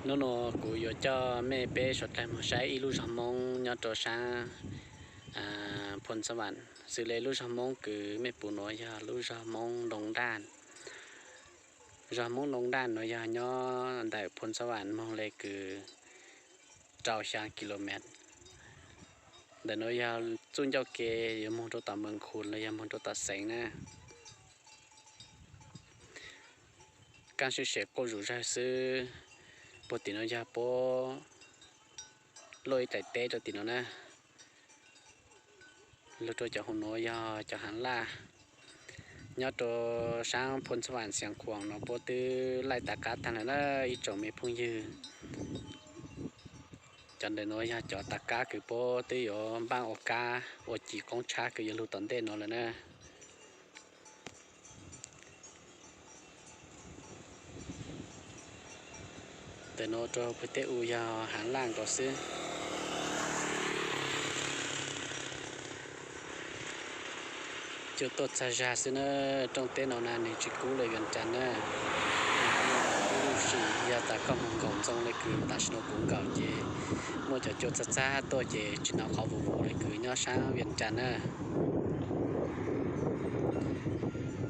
Hnub no kuv yuav coj mej peb suav dlawg moog saib ib lub zog Moob nyob rua saab Phoo Xab Vam. Xws le lub zog Moob kws mej pum nuav yog lub zog Moob Noo Daj. Zog Moob Noo Daj nuav yog nyob ntawm Phoo Xab Vam moog le kws rau xyaa kilomev. Ntawm nuav yog txuj ncauj ke yuav moog rua tom Mees Khum los yog moog rua tom Xeev na. Kaab sib siam quaj zuj zawg xwb. Puag tim nuav yog puab luaj ib daim teb rua tim nuav na. Lug rua cov huv nuav yog cov haav laj. Nyob rua saab Phoo Xab Vam Xeev Khuam nuav puab twb laij tav qaab taag lawm na ib tsoom me phooj ywg. Cov ntawm nuav yog cov tav qaab kws puab twb yuav npaaj ua kab ua ci qoob tshab kws yuav lug tom ntej nuav lawm na. Ntawm nuav rua puag tej u yog haav laj nkaus xwb. Cuaj tuaj txag zag xwb na. Rooj teb no na nwg tsi kub le Vias Cas na. Kub lub sim yog tas koj moog nkaum ntxoo le kws tam sim nuav kuv nkaum ces muaj cov cuaj txag txag tuaj ces tsi nov qhov vuv vuv le kws nyob saab Vias Cas na.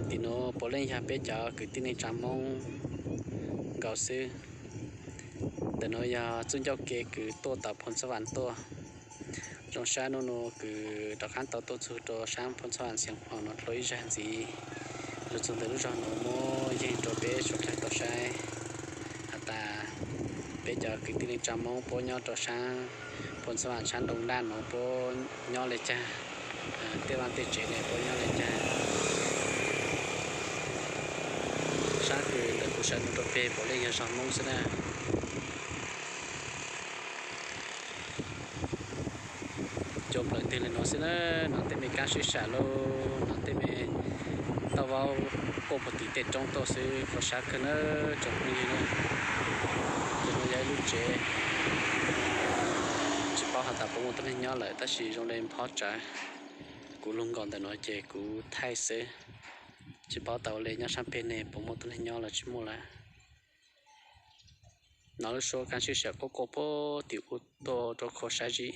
Tim nuav puav leej yog peb cov kwv tij neej tsaa Moob nkaus xwb. Ntawm nuav yog txuj ncauj ke kws tuaj tom Phoo Xab Vam tuaj. Zoo sab nub nua kws rov qaab tau tuaj txug rua saab Phoo Xab Vam Xeev Khuam nuav dlua ib zag ntxiv. Lug txug ntawm lub zog nuav muab yeej rua peb suav dlawg tau saib has tas peb cov kwv tij neej tsaa Moob puab nyob rua saab Phoo Xab Vam saab Ntoos Daj nuav puab nyob le caag, tej vaaj tej tsev ne puab nyob le caag. Saab kws ntawm kuv sawv nuav rua peg puav leej yog zog Moob xwb na. Cua nplawm twg le nuav xwb na. Nov tej me kaab sib sam lauj, nov tej me tauj vaub quaj puag tim tej roob tuaj xwb, kho sab kawg na tsoom phooj ywg na. Ces nuav yog ib lub tsev, tsis paub has tas puas muaj tuab neeg nyob lawm tab sis zoo le nphob tsawv. Kuv lug nkaum ntawm nuav ces kuv thaij xwb, tsis paub tas ua le nyob saab peg ne puas muaj tuab neeg nyob los tsis muaj lawm. Nov lub suab kaab sib sam quaj quaj puag tim u tuaj rua kho sab zim.